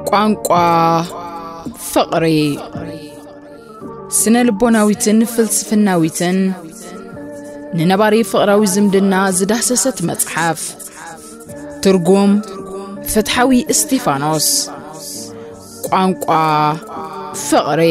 ቋንቋ ፍቕሪ። ስነ ልቦናዊትን ፍልስፍናዊትን ንነባሪ ፍቕራዊ ዝምድና ዝዳህሰሰት መጽሓፍ። ትርጉም ፍትሓዊ እስጢፋኖስ። ቋንቋ ፍቕሪ።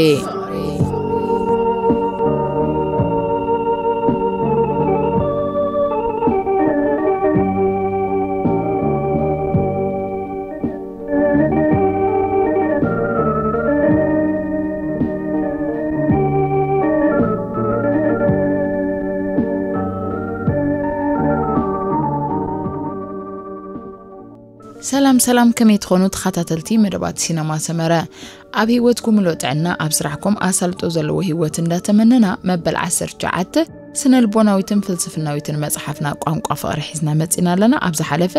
ሰላም ሰላም፣ ከመይ ትኾኑ ተኸታተልቲ መደባት ሲነማ ሰመረ? ኣብ ህይወትኩም ምሉእ ጥዕና፣ ኣብ ስራሕኩም ኣሳልጦ ዘለዎ ህይወት እንዳተመነና፣ መበል ዓሰርተ ትሽዓተ ስነ ልቦናዊትን ፍልስፍናዊትን መጽሓፍና ቋንቋ ፍቕሪ ሒዝና መጺና ኣለና። ኣብ ዝሓለፈ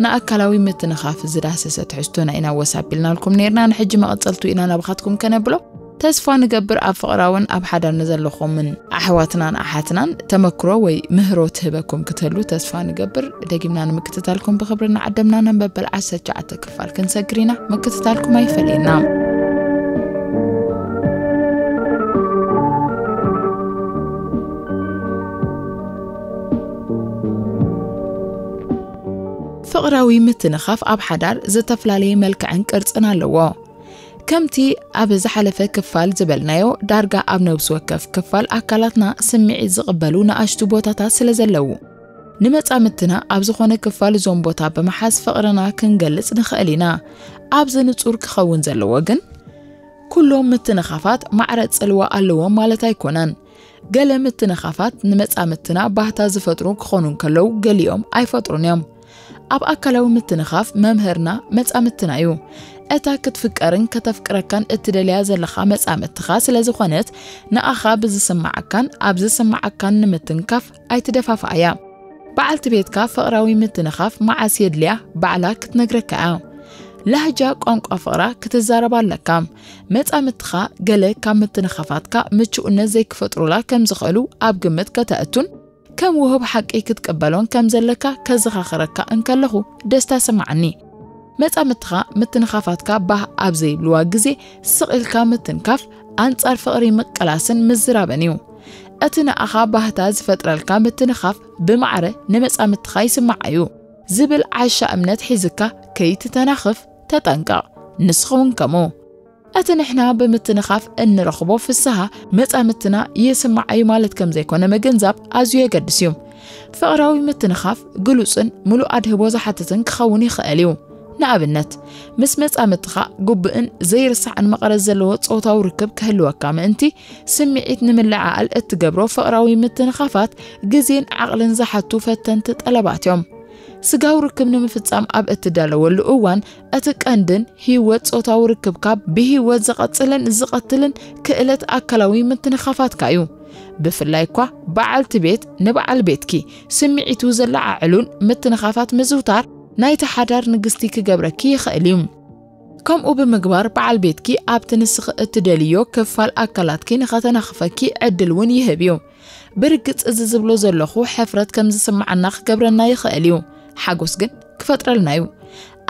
ንኣካላዊ ምትንኻፍ ዝዳሰሰ ትሕዝቶና ኢና ወስ ኣቢልናልኩም ነይርና። ንሕጂ መቐጸልቱ ኢና ናባኻትኩም ከነብሎ። ተስፋ ንገብር ኣብ ፍቕራውን ኣብ ሓዳር ንዘለኹምን ኣሕዋትናን ኣሓትናን ተመክሮ ወይ ምህሮ ትህበኩም ክትህሉ ተስፋ ንገብር። ደጊምና ንምክትታልኩም ብኽብሪ እናዓደምና፣ ናብ መበል ዓሰርተ ትሽዓተ ክፋል ክንሰግር ኢና። ምክትታልኩም ኣይፈለየና። ፍቕራዊ ምትንኻፍ ኣብ ሓዳር ዝተፈላለየ መልክዕን ቅርጽን ኣለዎ። ከምቲ ኣብ ዝሓለፈ ክፋል ዝበልናዮ፣ ዳርጋ ኣብ ነብሲ ወከፍ ክፋል ኣካላትና ስምዒት ዝቕበሉ ንኣሽቱ ቦታታት ስለ ዘለዉ፣ ንመጻምድትና ኣብ ዝኾነ ክፋል እዞም ቦታ ብምሓዝ ፍቕርና ክንገልጽ ንኽእል ኢና። ኣብዚ ንጹር ክኸውን ዘለዎ ግን፣ ኩሎም ምትንኻፋት ማዕረ ጽልዋ ኣለዎም ማለት ኣይኮነን። ገለ ምትንኻፋት ንመጻምድትና ባህታ ዝፈጥሩ ክኾኑ እንከለዉ፣ ገሊኦም ኣይፈጥሩን እዮም። ኣብ ኣካላዊ ምትንኻፍ መምህርና መጻምድትና እዩ። እታ ክትፍቀርን ከተፍቅረካን እትደልያ ዘለኻ መጻምድትኻ ስለ ዝኾነት፣ ንኣኻ ብዝስምዓካን ኣብ ዝስምዓካን ንምትንካፍ ኣይትደፋፍኣያ። በዓልቲ ቤትካ ፍቕራዊ ምትንኻፍ መዓስ የድልያ ባዕላ ክትነግረካ እያ። ላህጃ ቋንቋ ፍቕራ ክትዛረባ ኣለካ። መጻምድትኻ ገለ ካብ ምትንኻፋትካ ምቹእነት ዘይክፈጥሩላ ከም ዝኽእሉ ኣብ ግምት ከተእቱን ከም ውሁብ ሓቂ ክትቅበሎን ከም ዘለካ ከዘኻኽረካ እንከለኹ ደስታ ስምዓኒ። መጻምድትኻ ምትንኻፋትካ ባህ ኣብ ዘይብልዋ ግዜ ስቕ ኢልካ ምትንካፍ ኣንጻር ፍቕሪ ምቅላስን ምዝራብን እዩ። እቲ ንኣኻ ባህታ ዝፈጥረልካ ምትንኻፍ ብማዕረ ንመጻምድትኻ ይስምዓ እዩ ዝብል ዓሻ እምነት ሒዝካ ከይትተናኽፍ ተጠንቀቕ። ንስኻ እውን ከምኡ። እቲ ንሕና ብምትንኻፍ እንረኽቦ ፍስሃ መጻምድትና ይስምዓ እዩ ማለት ከም ዘይኮነ ምግንዛብ ኣዝዩ የገድስ እዩ። ፍቕራዊ ምትንኻፍ ግሉጽን ምሉእ ኣድህቦ ዝሓትትን ክኸውን ይኽእል እዩ። ንኣብነት፣ ምስ መጻምድትኻ ግቡእን ዘይርሳዕን መቐረት ዘለዎ ጾታዊ ርክብ ክህልወካ ምእንቲ፣ ስምዒት ንምልዕዓል እትገብሮ ፍቕራዊ ምትንኻፋት ግዜን ዓቕልን ዝሓቱ ፈተንቲ ጠለባት እዮም። ስጋዊ ርክብ ንምፍጻም ኣብ እትዳለወሉ እዋን፣ እቲ ቀንድን ህይወት ጾታዊ ርክብካ ብህይወት ዝቐጽልን ዝቐትልን ክእለት ኣካላዊ ምትንኻፋትካ እዩ። ብፍላይ እኳ በዓልቲ ቤት ንበዓል ቤትኪ ስምዒቱ ዘለዓዕሉን ምትንኻፋት ምዝውታር ናይቲ ሓዳር ንግስቲ ክገብረኪ ይኽእል እዩ። ከምኡ ብምግባር በዓል ቤትኪ ኣብቲ ንስኺ እትደልዮ ክፋል ኣካላትኪ ንኸተናኽፈኪ ዕድል እውን ይህብ እዩ። ብርግጽ እዚ ዝብሎ ዘለኹ ሕፍረት ከም ዝስምዓና ክገብረና ይኽእል እዩ። ሓጎስ ግን ክፈጥረልና እዩ።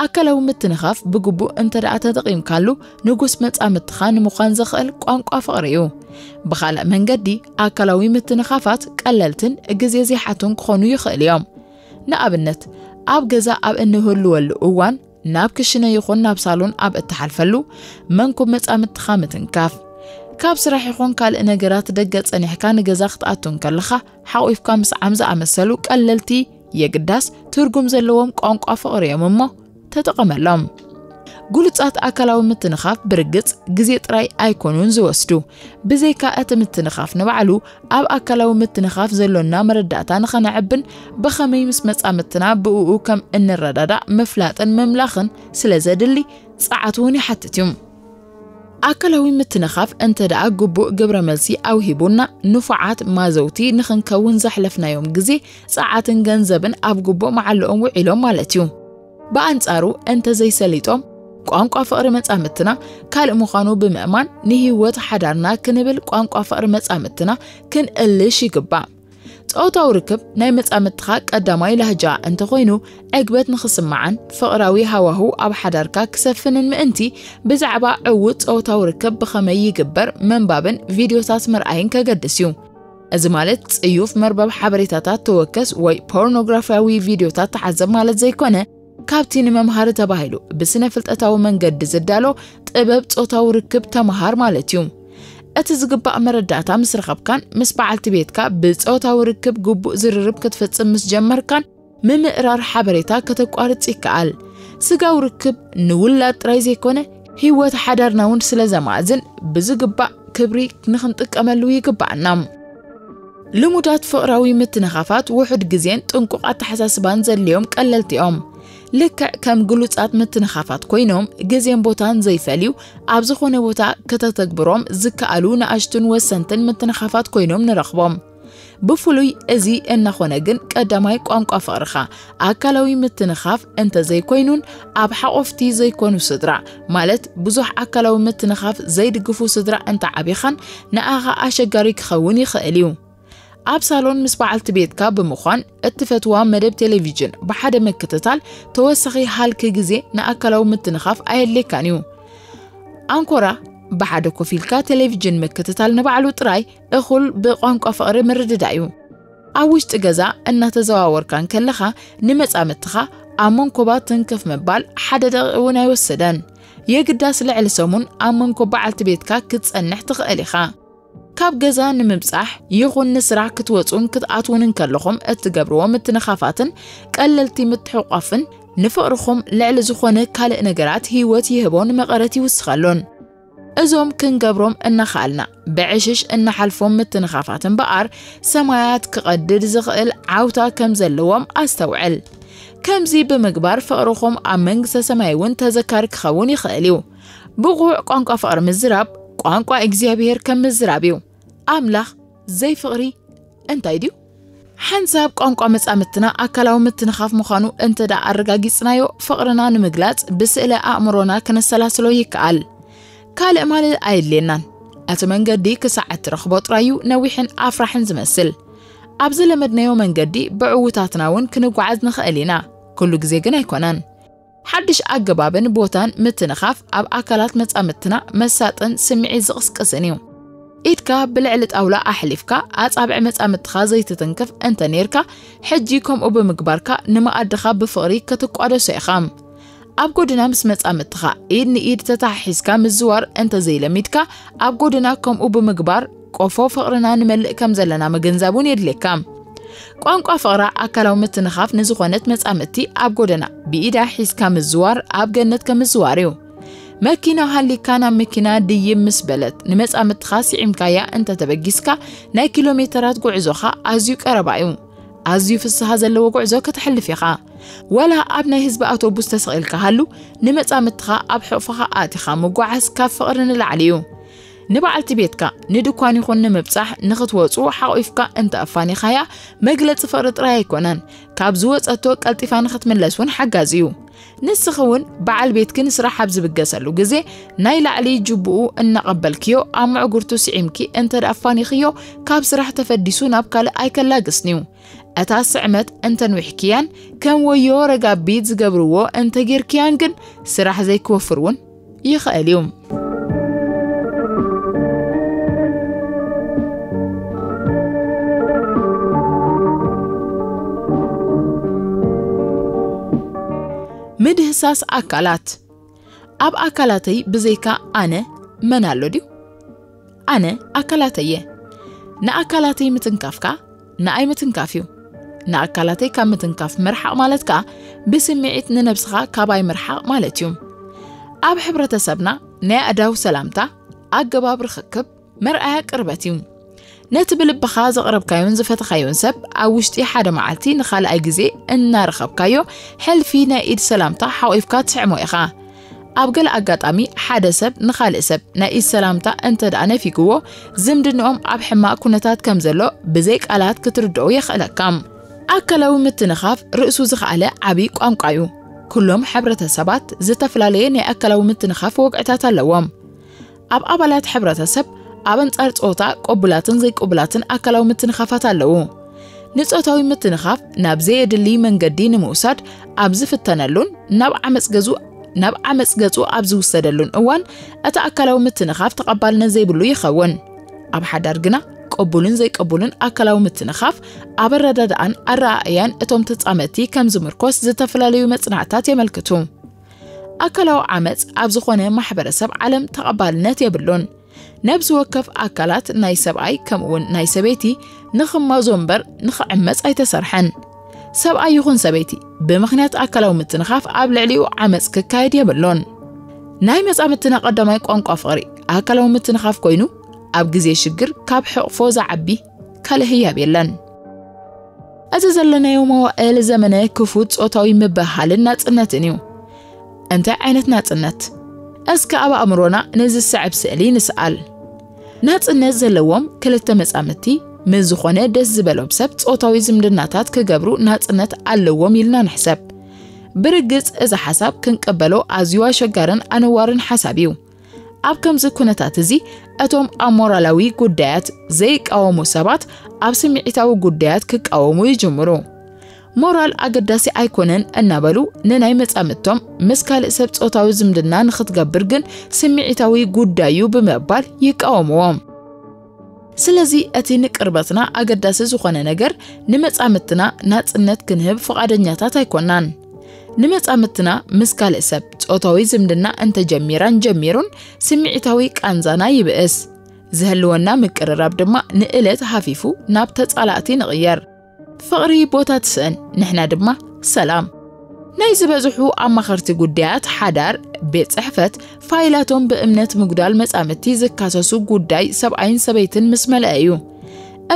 ኣካላዊ ምትንኻፍ ብግቡእ እንተ ደኣ ተጠቒምካሉ፣ ንጉስ መጻምድትኻ ንምዃን ዘኽእል ቋንቋ ፍቕሪ እዩ። ብኻልእ መንገዲ፣ ኣካላዊ ምትንኻፋት ቀለልትን ግዜ ዘይሓቱን ክኾኑ ይኽእሉ እዮም። ንኣብነት፣ ኣብ ገዛ ኣብ እንህልወሉ እዋን፣ ናብ ክሽነ ይኹን ናብ ሳሎን ኣብ እትሓልፈሉ፣ መንኩብ መጻምድትኻ ምትንካፍ። ካብ ስራሕ ይኹን ካልእ ነገራት ደገ ጸኒሕካ ንገዛ ክትኣቱ እንከለኻ፣ ሓቑፍካ ምስዓም ዝኣመሰሉ ቀለልቲ፣ የግዳስ ትርጉም ዘለዎም ቋንቋ ፍቕሪ እዮም እሞ፣ ተጠቐመሎም። ግሉጻት ኣካላዊ ምትንኻፍ ብርግጽ ግዜ ጥራይ ኣይኮኑን ዝወስዱ። ብዘይካ እቲ ምትንኻፍ ንባዕሉ፣ ኣብ ኣካላዊ ምትንኻፍ ዘሎና መረዳእታ ንኸነዕብን ብኸመይ ምስ መጻምድትና ብእኡ ከም እንረዳዳእ ምፍላጥን ምምላኽን ስለ ዘድሊ፣ ጸዓት እውን ይሓትት እዩ። ኣካላዊ ምትንኻፍ እንተ ደኣ ግቡእ ግብረ መልሲ ኣውሂቡና፣ ንፉዓት ማዘውቲ ንኽንከውን ዘሕለፍናዮም ግዜ፣ ጸዓትን ገንዘብን ኣብ ግቡእ መዓልኦም ውዒሎም ማለት እዩ። ብኣንጻሩ እንተ ዘይሰሊጦም፣ ቋንቋ ፍቕሪ መጻምድትና ካልእ ምዃኑ ብምእማን፣ ንህይወት ሓዳርና ክንብል ቋንቋ ፍቕሪ መጻምድትና ክንእልሽ ይግባእ። ጾታዊ ርክብ ናይ መጻምድትኻ ቀዳማይ ላህጃ እንተኾይኑ፣ ዕግበት ንኽስምዓን ፍቕራዊ ሃዋህው ኣብ ሓዳርካ ክሰፍንን ምእንቲ፣ ብዛዕባ ዕዉት ጾታዊ ርክብ ብኸመይ ይግበር ምንባብን ቪድዮታት ምርኣይን ከገድስ እዩ። እዚ ማለት ጽዩፍ መርበብ ሓበሬታታት ተወከስ ወይ ፖርኖግራፍያዊ ቪድዮታት ተዓዘብ ማለት ዘይኮነ፣ ካብቲ ንመምሃሪ ተባሂሉ ብስነ ፍልጠታዊ መንገዲ ዝዳሎ ጥበብ ጾታዊ ርክብ ተመሃር ማለት እዩ። እቲ ዝግባእ መረዳእታ ምስ ረኸብካን ምስ በዓልቲ ቤትካ ብጾታዊ ርክብ ግቡእ ዝርርብ ክትፍጽም ምስ ጀመርካን፣ ምምእራር ሓበሬታ ከተቋርጽ ይከኣል። ስጋዊ ርክብ ንውላድ ጥራይ ዘይኮነ፣ ህይወት ሓዳርና እውን ስለ ዘማእዝን ብዝግባእ ክብሪ ንኽንጥቀመሉ ይግባኣና። ልሙዳት ፍቕራዊ ምትንኻፋት ውሑድ ግዜን ጥንቁቕ ኣተሓሳስባን ዘድልዮም ቀለልቲ እዮም። ልክዕ ከም ግሉጻት ምትንኻፋት ኮይኖም፣ ግዜን ቦታን ዘይፈልዩ፣ ኣብ ዝኾነ ቦታ ከተተግብሮም ዝከኣሉ ንኣሽቱን ወሰንትን ምትንኻፋት ኮይኖም ንረኽቦም። ብፍሉይ እዚ እናኾነ ግን፣ ቀዳማይ ቋንቋ ፍቕርኻ ኣካላዊ ምትንኻፍ እንተዘይኮይኑን፣ ኣብ ሓቆፍቲ ዘይኮኑ ስድራ፣ ማለት ብዙሕ ኣካላዊ ምትንኻፍ ዘይድግፉ ስድራ እንተዓቢኻን፣ ንኣኻ ኣሸጋሪ ክኸውን ይኽእል እዩ። ኣብ ሳሎን ምስ በዓልቲ ቤትካ ብምዃን እትፈትዋ መደብ ቴሌቪዥን ብሓደ ምክትታል ተወሳኺ ሃልኪ ግዜ ንኣካላዊ ምትንኻፍ ኣየድልየካን እዩ። ኣንኮራ ብሓደ ኮፍ ኢልካ ቴሌቪዥን ምክትታል ንባዕሉ ጥራይ እኹል ብቋንቋ ፍቕሪ ምርድዳእ እዩ። ኣብ ውሽጢ ገዛ እናተዘዋወርካ እንከለኻ ንመጻምድትኻ ኣብ መንኮባ ትንክፍ ምባል ሓደ ደቂቕ እውን ኣይወሰደን። የግዳስ ልዕሊ ሰሙን ኣብ መንኮብ በዓልቲ ቤትካ ክትጸንሕ ትኽእል ኢኻ። ካብ ገዛ ንምብጻሕ ይኹን ንስራሕ ክትወጹን ክትኣትዉን እንከለኹም እትገብርዎ ምትንኻፋትን ቀለልቲ ምትሕቋፍን ንፍቕርኹም ልዕሊ ዝኾነ ካልእ ነገራት ህይወት ይህቦን መቐረት ይውስኸሉን። እዞም ክንገብሮም እናኸኣልና ብዕሽሽ እናሓልፎም ምትንኻፋት እምበኣር ሰማያት ክቐድድ ዝኽእል ዓውታ ከም ዘለዎም ኣስተውዕል። ከምዚ ብምግባር ፍቕርኹም ኣብ መንግስተ ሰማይ እውን ተዘካሪ ክኸውን ይኽእል እዩ። ብቑዕ ቋንቋ ፍቕሪ ምዝራብ ቋንቋ እግዚኣብሔር ከም ምዝራብ እዩ። ኣምላኽ ዘይፍቕሪ እንታይ ድዩ? ሓንሳብ ቋንቋ መጻምድትና ኣካላዊ ምትንኻፍ ምዃኑ እንተ ደኣ ኣረጋጊጽናዮ፣ ፍቕርና ንምግላጽ ብስእለ ኣእምሮና ከነሰላስሎ ይከኣል። ካልእ ማልእ ኣየድልየናን። እቲ መንገዲ ክሳዕ እትረኽቦ ጥራይ እዩ ነዊሕን ኣፍራሕን ዝመስል። ኣብ ዝለመድናዮ መንገዲ ብዕውታትና እውን ክንጓዓዝ ንኽእል ኢና። ኩሉ ግዜ ግን ኣይኮነን። ሓድሽ ኣገባብን ቦታን ምትንኻፍ ኣብ ኣካላት መጻምድትና መሳጥን ስምዒት ዝቕስቅስን እዩ። ኢድካ ብልዕሊ ጣውላ ኣሕሊፍካ ኣጻብዕ መጻምድትኻ ዘይትትንክፍ እንተ ኔርካ፣ ሕጂ ከምኡ ብምግባርካ ንመኣድኻ ብፍቕሪ ክትቋደሶ ኢኻ። ኣብ ጎድና ምስ መጻምድትኻ ኢድ ንኢድ ተተሓሒዝካ ምዝዋር እንተ ዘይለሚድካ፣ ኣብ ጎድና ከምኡ ብምግባር ቆፎ ፍቕርና ንመልእ ከም ዘለና ምግንዛብ እውን የድልየካ። ቋንቋ ፍቕራ ኣካላዊ ምትንኻፍ ንዝኾነት መጻምድቲ ኣብ ጎደና ብኢዳ ሒዝካ ምዝዋር ኣብ ገነት ከም ምዝዋር እዩ። መኪና ሃሊካ ናብ መኪና ድይብ ምስ በለት ንመጻምድትኻ ስዒምካያ እንተተበጊስካ ናይ ኪሎ ሜተራት ጉዕዞኻ ኣዝዩ ቀረባ እዩ። ኣዝዩ ፍስሃ ዘለዎ ጉዕዞ ከተሕልፍ ኢኻ። ወላ ኣብ ናይ ህዝቢ ኣውቶቡስ ተሰቒልካ ሃሉ ንመጻምድትኻ ኣብ ሕቑፍኻ ኣእቲኻ ምጓዓዝ ካብ ፍቕሪ ንላዕሊ እዩ። ንበዓልቲ ቤትካ ንድኳን ይኹን ንምብጻሕ ንኽትወጹ ሓቒፍካ እንተ ኣፋኒኻያ መግለጺ ፍቕሪ ጥራይ ኣይኮነን፣ ካብ ዝወጸቶ ቀልጢፋ ንኽትምለስ እውን ሓጋዚ እዩ። ንስኺ እውን በዓል ቤትኪ ንስራሕ ኣብ ዝብገሰሉ ግዜ ናይ ላዕሊ ጅቡኡ እናቐበልክዮ ኣብ ምዕጉርቱ ስዒምኪ እንተ ደኣ ኣፋኒኽዮ ካብ ስራሕ ተፈዲሱ ናብ ካልእ ኣይከላግስን እዩ። እታ ስዕመት እንተንዊሕክያን ከም ወዮ ረጋቢት ዝገብርዎ እንተጌርክያን ግን ስራሕ ዘይክወፍር እውን ይኽእል እዩ። ምድህሳስ ኣካላት። ኣብ ኣካላተይ ብዘይካ ኣነ መን ኣሎ ድዩ? ኣነ ኣካላተይ እየ። ንኣካላተይ ምትንካፍካ ንኣይ ምትንካፍ እዩ። ንኣካላተይ ካብ ምትንካፍ ምርሓቕ ማለት ከኣ ብስምዒት ንነብስኻ ካባይ ምርሓቕ ማለት እዩ። ኣብ ሕብረተሰብና ናይ ኣእዳው ሰላምታ ኣገባብ ርኽክብ መርኣያ ቅርበት እዩ። ነቲ ብልብኻ ዘቕረብካዮን ዝፈተኻዮን ሰብ ኣብ ውሽጢ ሓደ መዓልቲ ንኻልኣይ ግዜ እናረኸብካዮ ሕልፊ ናይ ኢድ ሰላምታ ሓቒፍካ ትስዕሞ ኢኻ። ኣብ ገለ ኣጋጣሚ ሓደ ሰብ ንኻልእ ሰብ ናይ ኢድ ሰላምታ እንተ ደኣ ነፊግዎ፣ ዝምድንኦም ኣብ ሕማቕ ኩነታት ከም ዘሎ ብዘይ ቃላት ክትርድኦ የኽእለካ። ኣካላዊ ምትንኻፍ ርእሱ ዝኸኣለ ዓቢ ቋንቋ እዩ። ኩሎም ሕብረተሰባት ዝተፈላለየ ናይ ኣካላዊ ምትንኻፍ ወግዕታት ኣለዎም። ኣብ ኣባላት ሕብረተሰብ ኣብ ኣንጻር ጾታ ቅቡላትን ዘይቅቡላትን ኣካላዊ ምትንኻፋት ኣለዉ። ንጾታዊ ምትንኻፍ ናብ ዘየድሊ መንገዲ ንምውሳድ ኣብ ዝፍተነሉን ናብ ዓመጽ ገዙ ናብ ዓመጽ ገጹ ኣብ ዝውሰደሉን እዋን እቲ ኣካላዊ ምትንኻፍ ተቐባልነት ዘይብሉ ይኸውን። ኣብ ሓዳር ግና ቅቡልን ዘይቅቡልን ኣካላዊ ምትንኻፍ ኣብ ኣረዳድኣን ኣረኣእያን እቶም ተጻመድቲ ከም ዝምርኮስ ዝተፈላለዩ መጽናዕታት የመልክቱ። ኣካላዊ ዓመጽ ኣብ ዝኾነ ማሕበረሰብ ዓለም ተቐባልነት የብሉን። ነብሲ ወከፍ ኣካላት ናይ ሰብኣይ ከምኡውን ናይ ሰበይቲ ንኽማዞ እምበር ንኽዕመጽ ኣይተሰርሐን። ሰብኣይ ይኹን ሰበይቲ ብምኽንያት ኣካላዊ ምትንኻፍ ኣብ ልዕሊኡ ዓመጽ ክካየድ የብሉን። ናይ መጻምድትና ቀዳማይ ቋንቋ ፍቕሪ ኣካላዊ ምትንኻፍ ኮይኑ፣ ኣብ ግዜ ሽግር ካብ ሕቕፎ ዝዓቢ ካልእ ህያብ የለን። እዚ ዘለናዮ መዋእል ዘመነ ክፉት ጾታዊ ምብህሃልን ናጽነትን እዩ። እንታይ ዓይነት ናጽነት? እስከ ኣብ ኣእምሮና ነዚ ዝስዕብ ስእሊ ንስኣል። ናጽነት ዘለዎም ክልተ መጻምድቲ ምስ ዝኾነ ደስ ዝበሎም ሰብ ጾታዊ ዝምድናታት ክገብሩ ናጽነት ኣለዎም ኢልና ንሕሰብ። ብርግጽ እዚ ሓሳብ ክንቀበሎ ኣዝዩ ኣሸጋርን ኣነዋርን ሓሳብ እዩ። ኣብ ከምዚ ኩነታት እዚ እቶም ኣብ ሞራላዊ ጉዳያት ዘይቃወሙ ሰባት ኣብ ስምዒታዊ ጉዳያት ክቃወሙ ይጅምሩ። ሞራል ኣገዳሲ ኣይኮነን እናበሉ ንናይ መጻምድቶም ምስ ካልእ ሰብ ጾታዊ ዝምድና ንኽትገብር ግን ስምዒታዊ ጉዳዩ ብምባል ይቃወምዎም። ስለዚ እቲ ንቅርበትና ኣገዳሲ ዝኾነ ነገር ንመጻምድትና ናጽነት ክንህብ ፍቓደኛታት ኣይኮናን። ንመጻምድትና ምስ ካልእ ሰብ ጾታዊ ዝምድና እንተጀሚራን ጀሚሩን ስምዒታዊ ቃንዛና ይብእስ። ዝህልወና ምቅርራብ ድማ ንእለት ሃፊፉ ናብ ተጻላእቲ ንቕየር። ፍቕሪ ቦታ ትስእን፣ ንሕና ድማ ሰላም። ናይ ዝበዝሑ ኣማኸርቲ ጉዳያት ሓዳር ቤት ጽሕፈት ፋይላቶም ብእምነት ምጉዳል መጻምድቲ ዝካሰሱ ጉዳይ ሰብኣይን ሰበይትን ምስ መልአ እዩ።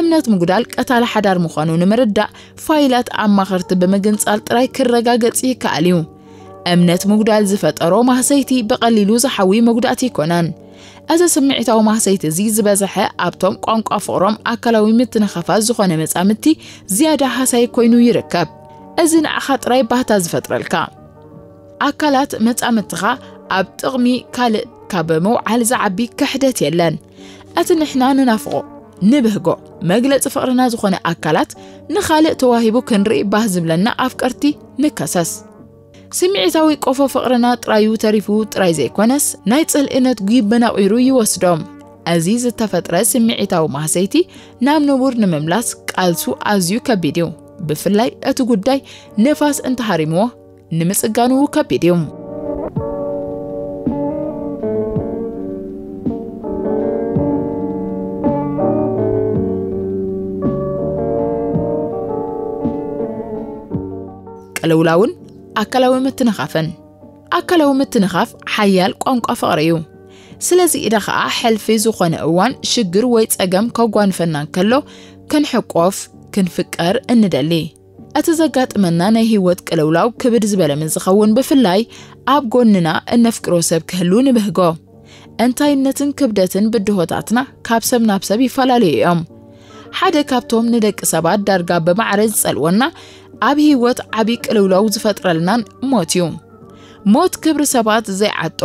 እምነት ምጉዳል ቀታሊ ሓዳር ምዃኑ ንምርዳእ ፋይላት ኣማኸርቲ ብምግንጻል ጥራይ ክረጋገጽ ይከኣል እዩ። እምነት ምጉዳል ዝፈጠሮ ማህሰይቲ ብቐሊሉ ዝሓዊ መጉዳእቲ ኣይኮነን። እዚ ስምዒታዊ ማህሰይቲ እዚ ዝበዝሐ ኣብቶም ቋንቋ ፍቕሮም ኣካላዊ ምትንኻፋት ዝኾነ መጻምድቲ ዝያዳ ሃሳይ ኮይኑ ይርከብ። እዚ ንዓኻ ጥራይ ባህታ ዝፈጥረልካ። ኣካላት መጻምድትኻ ኣብ ጥቕሚ ካልእ ካብ ምውዓል ዝዓቢ ክሕደት የለን። እቲ ንሕና ንናፍቖ፣ ንብህጎ፣ መግለጺ ፍቕርና ዝኾነ ኣካላት ንኻልእ ተዋሂቡ ክንርኢ ባህ ዝብለና ኣፍቀርቲ ንከሰስ። ስምዒታዊ ቆፎ ፍቕርና ጥራዩ ተሪፉ ጥራይ ዘይኮነስ፣ ናይ ጽልእነት ጒብ በናቒሩ ይወስዶም። እዚ ዝተፈጥረ ስምዒታዊ ማህሰይቲ ናብ ንቡር ንምምላስ ቃልሱ ኣዝዩ ከቢድ እዩ። ብፍላይ እቲ ጉዳይ ንፋስ እንተሃሪምዎ ንምጽጋኑ ከቢድ እዩ። ቅልውላውን ኣካላዊ ምትንኻፍን። ኣካላዊ ምትንኻፍ ሓያል ቋንቋ ፍቕሪ እዩ። ስለዚ ኢዳ ኸኣ ሕልፊ ዝኾነ እዋን ሽግር ወይ ጸገም ከጓንፈና እንከሎ ክንሕቆፍ፣ ክንፍቀር እንደሊ። እቲ ዘጋጥመና ናይ ህይወት ቅልውላው ክብድ ዝበለ ምስ ዝኸውን ብፍላይ ኣብ ጎንና እነፍቅሮ ሰብ ክህሉ ንብህጎ። እንታይነትን ክብደትን ብድሆታትና ካብ ሰብ ናብ ሰብ ይፈላለዩ እዮም። ሓደ ካብቶም ንደቂ ሰባት ዳርጋ ብማዕረ ዝጸልወና ኣብ ህይወት ዓቢ ቅልውላው ዝፈጥረልናን ሞት እዩ። ሞት ክብሪ ሰባት ዘይዓጦ፣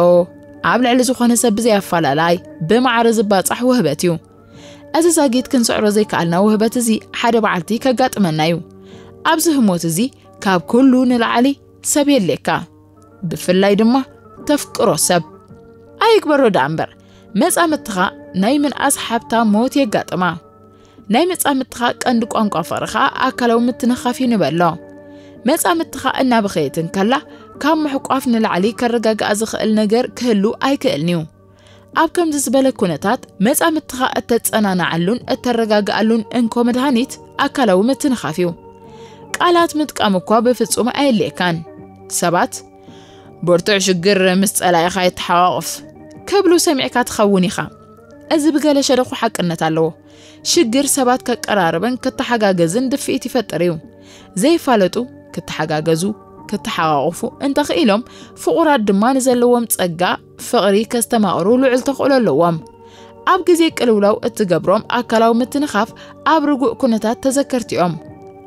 ኣብ ልዕሊ ዝኾነ ሰብ ብዘይ ኣፈላላይ ብማዕረ ዝባጻሕ ውህበት እዩ። እዚ ዛጊት ክንስዕሮ ዘይከኣልና ውህበት እዚ ሓደ በዓልቲ ከጋጥመና እዩ። ኣብዚ ህሞት እዚ ካብ ኩሉ ንላዕሊ ሰብ የድልየካ። ብፍላይ ድማ ተፍቅሮ ሰብ። ኣይግበሮ ደኣ እምበር፣ መጻምድትኻ ናይ ምንኣስ ሓብታ ሞት የጋጥማ። ናይ መጻምድትኻ ቀንዲ ቋንቋ ፍቕሪ ኸኣ ኣካላዊ ምትንኻፍ እዩ ንበሎ። መጻምድትኻ እናበኸየት እንከላ፣ ካብ ምሕቋፍ ንላዕሊ ከረጋግኣ ዝኽእል ነገር ክህሉ ኣይክእልን እዩ። ኣብ ከምዚ ዝበለ ኩነታት፣ መጻምድትኻ እተጸናንዓሉን እተረጋግኣሉን እንኮ መድሃኒት ኣካላዊ ምትንኻፍ እዩ። ቃላት ምጥቃም እኳ ብፍጹም ኣየድልየካን። ሰባት፣ "ብርቱዕ ሽግር ምስ ጸላኢኻ የተሓቋቕፍ" ክብሉ ሰሚዕካ ትኸውን ኢኻ። እዚ ብገለ ሸነኹ ሓቅነት ኣለዎ። ሽግር ሰባት ከቀራርብን ክተሓጋገዝን ድፍኢት ይፈጥር እዩ። ዘይፋለጡ ክተሓጋገዙ፣ ክተሓቋቑፉ እንተኽኢሎም፣ ፍቑራት ድማ ንዘለዎም ጸጋ ፍቕሪ ከስተማቕሩ ልዑል ተኽእሎ ኣለዎም። ኣብ ግዜ ቅልውላው እትገብሮም ኣካላዊ ምትንኻፍ ኣብ ርጉእ ኩነታት ተዘከርቲ እዮም።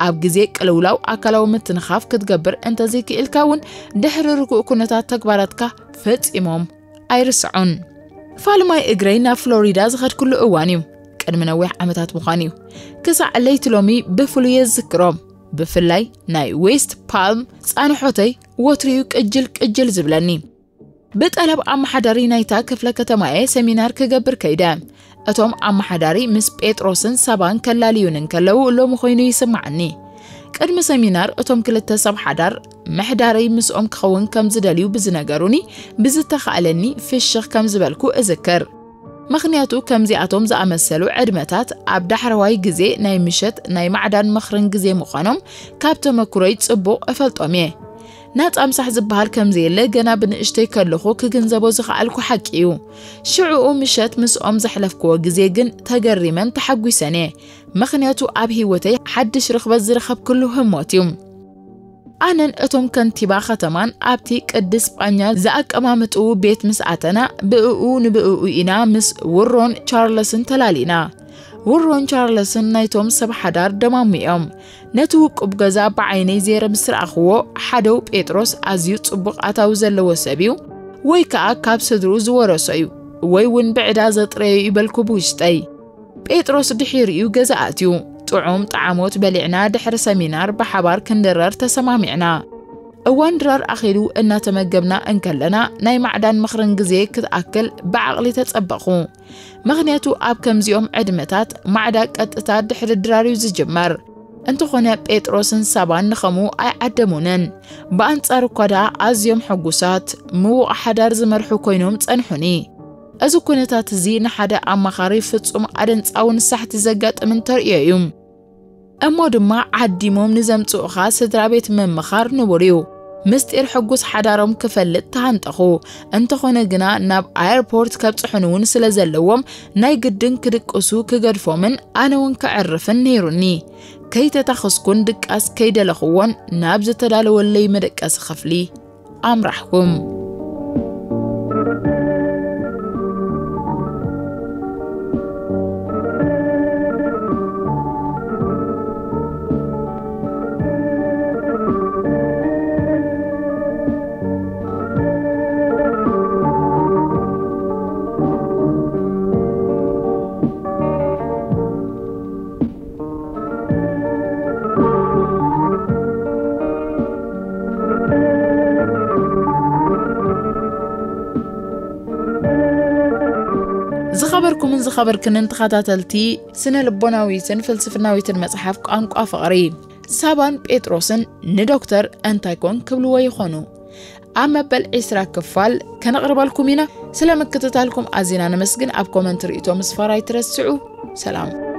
ኣብ ግዜ ቅልውላው ኣካላዊ ምትንኻፍ ክትገብር እንተዘይክኢልካ እውን፣ ድሕሪ ርጉእ ኩነታት ተግባራትካ ፈጺሞም ኣይርስዑን። ፋልማይ እግረይ ናብ ፍሎሪዳ ዝኸድኩሉ እዋን እዩ። ቅድሚ ነዊሕ ዓመታት ምዃኑ እዩ። ክሳዕ ለይቲ ሎሚ ብፍሉይ የዝክሮም። ብፍላይ ናይ ዌስት ፓልም ጻንሖተይ ወትርዩ ቅጅል ቅጅል ዝብለኒ። ብጠለብ ኣመሓዳሪ ናይታ ክፍለ ከተማ እየ ሰሚናር ክገብር ከይደ። እቶም ኣመሓዳሪ ምስ ጴጥሮስን ሳባን ከላልዩን እንከለዉ ሎሚ ኮይኑ ይስምዓኒ። ቅድሚ ሰሚናር እቶም ክልተ ሰብ ሓዳር ምሕዳረይ ምስኦም ክኸውን ከም ዝደልዩ ብዝነገሩኒ ብዝተኻእለኒ ፍሽኽ ከም ዝበልኩ እዝክር። ምኽንያቱ ከምዚኣቶም ዝኣመሰሉ ዕድመታት ኣብ ዳሕረዋይ ግዜ ናይ ምሸት ናይ ማዕዳን ምኽርን ግዜ ምዃኖም ካብ ተመክሮይ ጽቡቕ እፈልጦም እየ። ናጻ ምሳሕ ዝበሃል ከም ዘየለ ገና ብንእሽተይ ከለኹ ክግንዘቦ ዝኸኣልኩ ሓቂ እዩ። ሽዕኡ ምሸት ምስኦም ዘሕለፍክዎ ግዜ ግን ተገሪመን ተሓጒሰን እየ። ምኽንያቱ ኣብ ህይወተይ ሓድሽ ርኽበት ዝረኸብክሉ ህሞት እዩ። ኣነን እቶም ከንቲባ ከተማን ኣብቲ ቅዲ ስጳኛ ዝኣቀማምጥኡ ቤት ምስ ኣተና ብእኡ ንብእኡ ኢና ምስ ውሮን ቻርለስን ተላሊና። ውሮን ቻርለስን ናይቶም ሰብ ሓዳር ደማሙ እዮም። ነቲ ውቁብ ገዛ ብዓይነይ ዜረ ምስ ረኣኽዎ ሓደው ጴጥሮስ ኣዝዩ ጽቡቕ ኣታዊ ዘለዎ ሰብ እዩ፣ ወይ ከኣ ካብ ስድሩ ዝወረሶ እዩ፣ ወይ እውን ብዕዳ ዘጥረዮ ይበልኩ ብውሽጠይ። ጴጥሮስ ድሒሩ እዩ ገዛ ኣትዩ። ጥዑም ጣዕሞት በሊዕና ድሕሪ ሰሚናር ብሓባር ክንድረር ተሰማሚዕና። እዋን ድራር ኣኺሉ እናተመገብና እንከለና ናይ ማዕዳን ምኽርን ግዜ ክትኣክል ብዓቕሊ ተጸበኹ። ምኽንያቱ ኣብ ከምዚኦም ዕድመታት ማዕዳ ቀጥታ ድሕሪ ድራር እዩ ዝጅመር። እንተኾነ ጴጥሮስን ሳባን ንኸምኡ ኣይዓደሙንን። ብኣንጻሩ እኳ ደኣ ኣዝዮም ሕጉሳት፣ ምዉቕ ሓዳር ዝመርሑ ኮይኖም ጸንሑኒ። እዚ ኩነታት እዚ ንሓደ ኣማኻሪ ፍጹም ኣደንጻውን ሳሕቲ ዘጋጥምን ተርእዮ እዩ። እሞ ድማ ዓዲሞም ንዘምጽኡኻ ስድራ ቤት ምምኻር ንቡር እዩ። ምስጢር ሕጉስ ሓዳሮም ክፈልጥ ተሃንጠኹ። እንተኾነ ግና ናብ ኣየርፖርት ከብጽሑን እውን ስለ ዘለዎም ናይ ግድን ክድቅሱ ክገድፎምን ኣነ እውን ከዕርፍን ነይሩኒ። ከይተታኸስኩን ድቃስ ከይደለኽዎን ናብ ዝተዳለወለይ መደቀሲ ክፍሊ ኣምራሕኩም። ዝኸበርኩምን ዝኸበርክንን ተኸታተልቲ ስነ ልቦናዊትን ፍልስፍናዊትን መጽሓፍ ቋንቋ ፍቕሪ፣ ሳባን ጴጥሮስን ንዶክተር እንታይ ኮን ክብልዎ ይኾኑ? ኣብ መበል ዕስራ ክፋል ከነቕርበልኩም ኢና። ስለ ምክትታልኩም ኣዚና ነመስግን። ኣብ ኮመንት ርእይቶ ምስፋር ኣይትረስዑ። ሰላም።